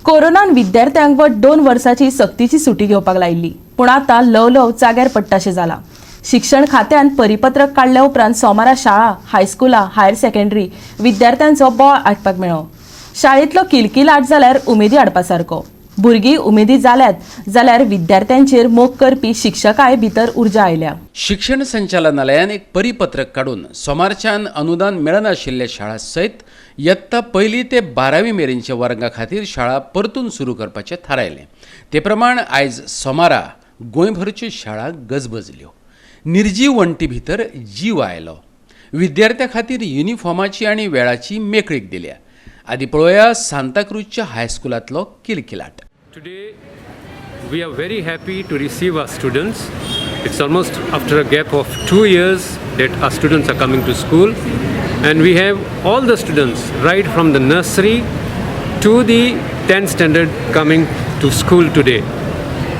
कोरोनान विद्यार्थ्यांक वट 2 वर्साची सक्तीची सुटी घेवपाक लायिल्ली, पूण आतां ल्हव ल्हव जाग्यार पडटाशें जालां. शिक्षण खात्यान परिपत्रक काडल्या उपरांत सोमारा शाळा, हायस्कुलां, हायर सेकंडरी विद्यार्थ्यांचो बोवाळ आयकपाक मेळ्ळो. शाळेंतलो किलकिलाट जाल्यार उमेदी हाडपा सारको. भुरगीं उमेदी जाल्यात जाल्यार विद्यार्थ्यांचेर मोग करपी शिक्षकाय भितर उर्जा आयल्या. शिक्षण संचालनालयान एक परिपत्रक काडून सोमारच्यान अनुदान मेळनाशिल्ल्या शाळा सयत यत्ता पयली ते 12वी मेरेनच्या वर्गा खातीर शाळा परतून सुरू करपाचें थारायलें. ते प्रमाण आयज सोमारा गोंयभरच्यो शाळा गजबजल्यो. निर्जीव वण्टी भितर जीव आयलो. विद्यार्थ्यां खातीर युनिफॉर्माची आनी वेळाची मेकळीक दिल्या. आदी पळोवया सांताक्रूजच्या हायस्कुलांतलो किलकिलाट. Today, we are very happy to receive our students. It's almost after a gap of 2 years that our students are coming to school, and we have all the students right from the nursery to the 10th standard coming to school today.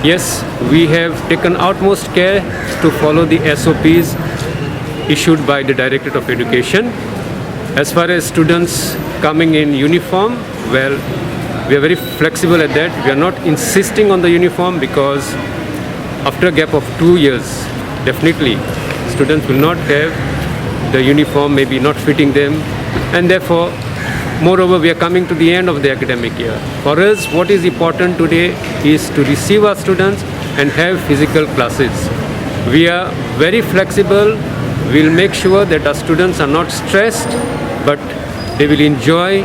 Yes, we have taken utmost care to follow the SOPs issued by the Directorate of Education. As far as students coming in uniform, well, we are very flexible at that. We are not insisting on the uniform because after a gap of 2 years, definitely students will not have the uniform, maybe not fitting them, and therefore, moreover, we are coming to the end of the academic year. For us, what is important today is to receive our students and have physical classes. We are very flexible. We'll make sure that our students are not stressed, but they will enjoy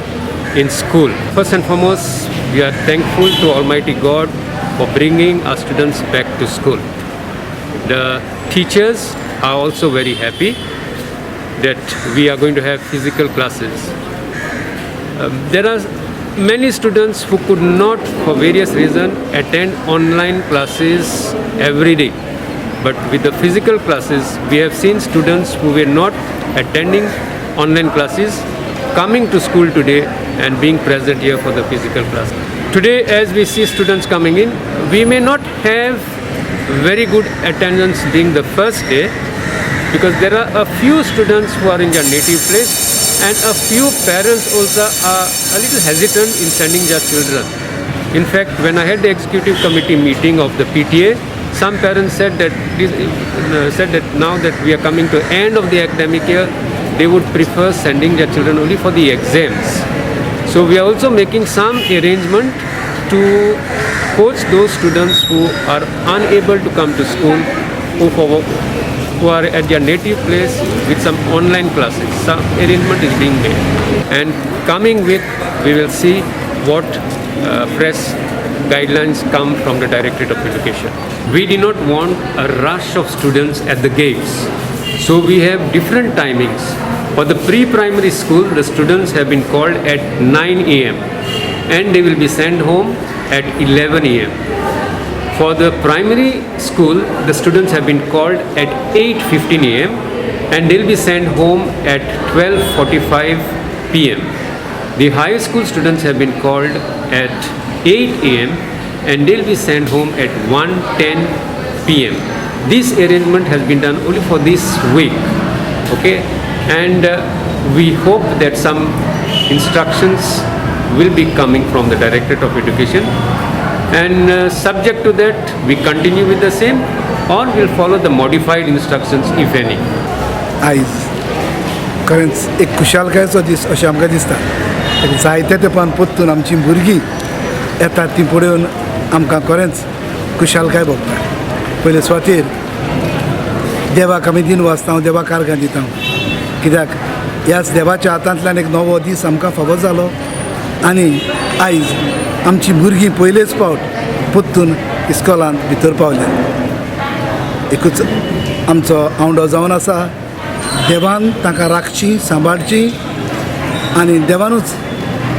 in school. First and foremost, we are thankful to Almighty God for bringing our students back to school. The teachers are also very happy that we are going to have physical classes. There are many students who could not, for various reasons, attend online classes every day. But with the physical classes, we have seen students who were not attending online classes coming to school today and being present here for the physical class. Today, as we see students coming in, we may not have very good attendance being the first day because there are a few students who are in their native place and a few parents also are a little hesitant in sending their children. In fact, when I had the executive committee meeting of the PTA, some parents said that now that we are coming to end of the academic year, they would prefer sending their children only for the exams. So we are also making some arrangement to coach those students who are unable to come to school, who are at their native place with some online classes. Some arrangement is being made. And coming week, we will see what fresh guidelines come from the Directorate of Education. We do not want a rush of students at the gates. So we have different timings. For the pre-primary school, the students have been called at 9 a.m. and they will be sent home at 11 a.m. For the primary school, the students have been called at 8:15 a.m. and they'll be sent home at 12:45 p.m. The high school students have been called at 8 a.m. and they'll be sent home at 1:10 p.m. This arrangement has been done only for this week, okay? And we hope that some instructions will be coming from the Directorate of Education and subject to that, we continue with the same or we'll follow the modified instructions, if any. आयज खरेंच एक खुशालकायेचो दीस अशें आमकां दिसता. एक जायत्या तेंपान परतून आमचीं भुरगीं येतात ती पळोवन आमकां खरेंच खुशालकाय भोगता. पयले सुवातेर देवाक आमी दिनवासता, देवाक आर्गां दिता, कित्याक ह्याच देवाच्या हातांतल्यान एक नवो दीस आमकां फावो जालो आनी आयज आमचीं भुरगीं पयलेच फावट परतून इस्कोलांत भितर पावल्या. एकूच आमचो आवंडो जावन आसा, देवान तांकां राखची, सांबाळची आनी देवानूच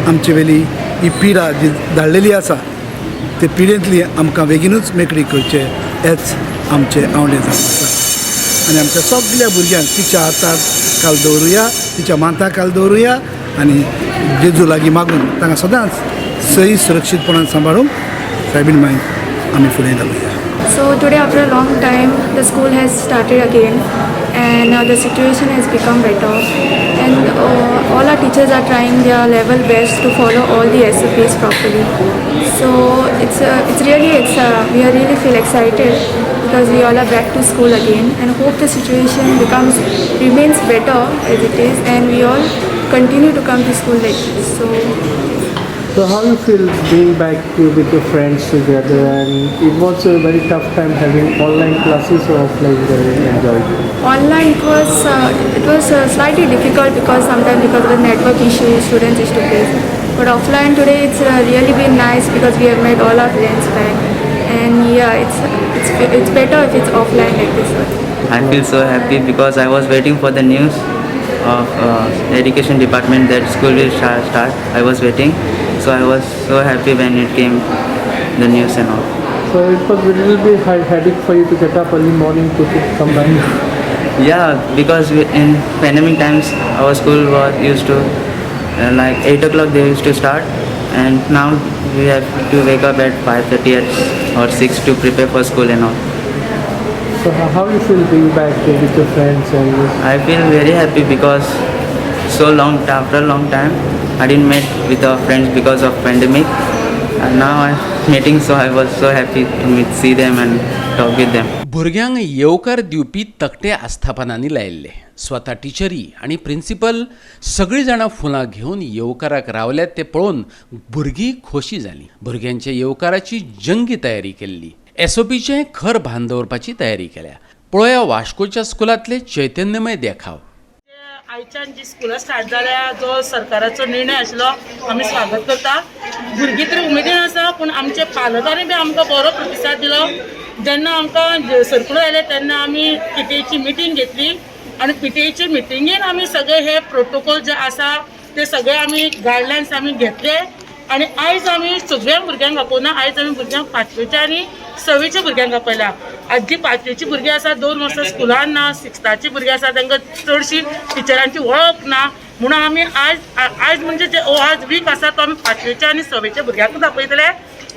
आमचे वेली ही पिडा जी धाडलेली आसा ते पिडेंतली आमकां बेगीनूच मेकळी करचे, हेच आमचे आवंडे जावन आसा. आनी आमच्या सगल्या भुरग्यांक तिच्या हाताक काल दवरुया, तिच्या माथ्याक काल दवरुया आनी जेजू लागीं मागून तांकां सदांच सही सुरक्षीतपणान सांबाळूंक सायबीण माय. आमी फुडें घालुया. So today after a long time the school has started again and the situation has become better and all our teachers are trying their level best to follow all the SOPs properly. So it's really it's, we are really feel excited because we all are back to school again and hope the situation becomes remains better as it is and we all continue to come to school like this. So So how you feel being back with your friends together, and it was a very tough time having online classes or offline you enjoyed? Online it was slightly difficult because sometimes because of the network issues students used to face, but offline today it's really been nice because we have met all our friends back, and yeah, it's better if it's offline like this one. I feel so happy because I was waiting for the news of education department that school will start. I was waiting, so I was so happy when it came, the news and all. So it was a little bit headache for you to get up early morning to come back. Yeah, because in pandemic times our school was used to like 8 o'clock they used to start, and now we have to wake up at 5:30 or 6 to prepare for school and all. So how you feel being back with your friends and I feel very happy because so long after a long time I didn't meet with our friends because of pandemic, and now I'm meeting, so I was so happy to meet, see them and talk with them. भुरग्यांक येवकार दिवपी तकटे आस्थापनांनी लायिल्ले. स्वता टिचरी आनी principal सगळीं जाणां फुलां घेवन येवकाराक रावल्यात तें पळोवन भुरगीं खोशी जालीं. भुरग्यांच्या येवकाराची जंगी तयारी केल्ली. एसओपीचें खर भान दवरपाची तयारी केल्या. पळोवया वास्कोच्या स्कुलांतले चैतन्यमय देखाव. आयच्यान जी स्कुलां स्टार्ट जाल्या, जो सरकाराचो निर्णय आशिल्लो आमी स्वागत करता. भुरगीं तरी उमेदीन आसा, पूण आमच्या पालकांनी बी आमकां बरो प्रतिसाद दिलो. जेन्ना आमकां सर्कुलर आयलें तेन्ना आमी पीटीएची मिटींग घेतली आनी पीटीएचे मिटिंगेन आमी सगळे हे प्रोटोकॉल जे आसा ते सगळे आमी गायडलायन्स आमी घेतले आनी आयज आमी सगळ्या भुरग्यांक आपोवना. आयज आमी भुरग्यांक पांचवेच्या आनी सवेच्या भुरग्यांक आपयला. आज जी पांचवेची भुरगीं आसा 2 वर्सां स्कुलान ना, सिक्स्थाची भुरगीं आसा तांकां चडशी टिचरांची वळख ना, म्हणून आमी आयज आयज म्हणजे जे हो आज वीक आसा तो आमी पांचवेच्या आनी सवेच्या भुरग्यांकूच आपयतले,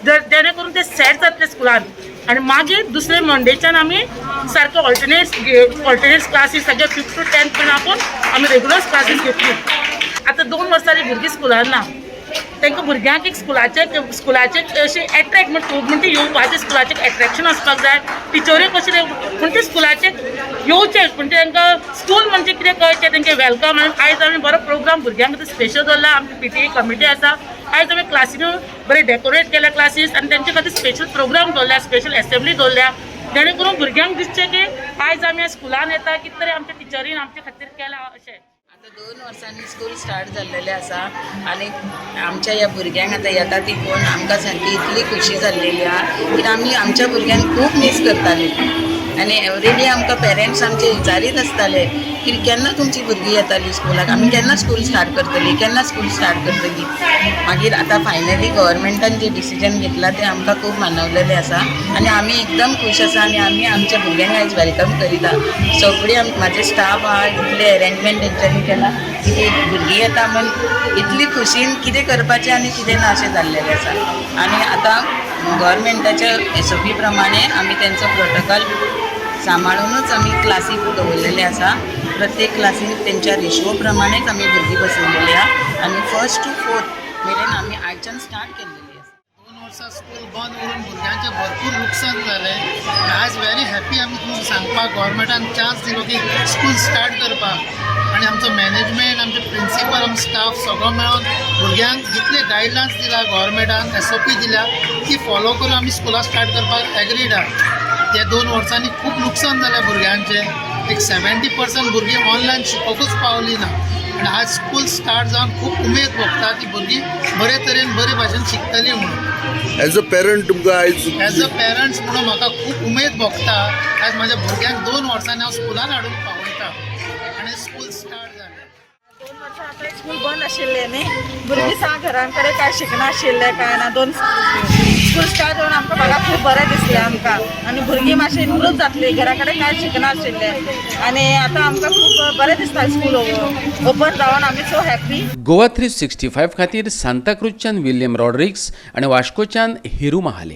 जेणे करून ते सेट जातले स्कुलान. आनी मागीर दुसरे मंडेच्यान आमी सारके ऑल्टरनेट क्लासीस सगळे 5th to 10th पर्यंत आपोवन आमी रेगुलर क्लासीस घेतली. आतां 2 वर्सांनी भुरगीं स्कुलान ना, तांकां भुरग्यांक एक स्कुलाचे अशें एट्रेक्ट म्हणजे येवपाचें स्कुलाचें एट्रेक्शन आसपाक जाय. टिचरी कशें पूण ते स्कुलाचें येवचें म्हणजे तांकां स्कूल म्हणजे कितें कळचें, तेंचें welcome. आनी आयज आमी बरो प्रोग्राम भुरग्यांक खातीर स्पेशल दवरला. आमची पीटीए कमिटी आसा. आयज आमी क्लासीन बरें डेकोरेट केल्या क्लासीस आनी तेंचे खातीर स्पेशल प्रोग्राम दवरल्या, स्पेशल एसेंब्ली दवरल्या, जेणे करून भुरग्यांक दिसचें की आयज आमी स्कुलान येता कितें तरी आमच्या टिचरीन आमचे खातीर केलां अशें. आतां 2 वर्सांनी स्कूल स्टार्ट जाल्लेलें आसा आनी आमच्या ह्या भुरग्यांक आतां येता ती पळोवन आमकां सामकी इतली खुशी जाल्लेली आहा की आमी आमच्या भुरग्यांक खूब मीस करतालीं आनी एवरीडे आमकां पेरंट्स आमचे विचारीत आसताले की केन्ना तुमची भुरगीं येताली स्कुलाक, आमी केन्ना स्कूल स्टार्ट करतली, केन्ना स्कूल स्टार्ट करतली. मागीर आतां फायनली गव्हर्मेंटान जें डिसिजन घेतलां तें आमकां खूब मानवलेलें आसा आनी आमी एकदम खूश आसा आनी आमी आमच्या भुरग्यांक आयज welcome करिता. सगळी म्हाजे स्टाफ आहा, इतले अरेंजमेंट तेंच्यांनी केला की भुरगीं येता म्हूण इतली खुशीन कितें करपाचें आनी कितें ना अशें जाल्लेलें आसा. आनी आतां गव्हर्मेंटाच्या एसओपी प्रमाणे आमी तेंचो प्रोटोकॉल सांबाळुनूच आमी क्लासीक दवरलेले आसा. प्रत्येक क्लासीन तेंच्या रेशो प्रमाणेच आमी भुरगीं बसयलेली आहा आनी 1st to 4th मेरेन आमी आयच्यान स्टार्ट केल्लेली आसा. 2 वर्सां स्कूल बंद उरून भुरग्यांचें भरपूर लुकसाण जालें. आयज व्हेरी हॅपी आमी तुमकां सांगपाक गव्हर्मेंटान चान्स दिलो की स्कूल स्टार्ट करपाक आनी आमचो मॅनेजमेंट, आमचे प्रिंसिपल, आमचो स्टाफ सगळो मेळोन भुरग्यांक जितले गायडलायन्स दिला गव्हर्मेंटान, एसओपी दिल्या ती फॉलो करून आमी स्कुलां स्टार्ट करपाक एग्रीड आहा. त्या 2 वर्सांनी खूब लुकसाण जालें भुरग्यांचें. एक 70% भुरगीं ऑनलायन शिकोवकूच पावली ना आनी आज स्कूल स्टार्ट जावन खूब उमेद भोगता ती भुरगीं बरे तरेन बरे भाशेन शिकतलीं म्हणून. एज अ पेरंट तुमकां आयज एज अ पेरंट्स म्हणून म्हाका खूब उमेद भोगता आज म्हाज्या भुरग्यांक 2 वर्सांनी हांव स्कुलान हाडून पावयता आनी स्कूल स्टार्ट जालें. 2 वर्सां आतां स्कूल बंद आशिल्लें न्ही, भुरगीं सा घरां कडेन कांय शिकनाशिल्लें कांय ना. 2 स्कूल स्टार्ट जावन आमकां म्हाका खूब बरें दिसलें आमकां आनी भुरगीं मातशीं इम्प्रूव जातलीं, घरा कडेन कांय शिकनाशिल्लें आनी आतां आमकां खूब बरें दिसता स्कूल ओपन जावन आमी सो हॅप्पी. गोवा 365 खातीर सांताक्रूजच्यान विल्यम रॉड्रिक्स आनी वास्कोच्यान हिरू महाले.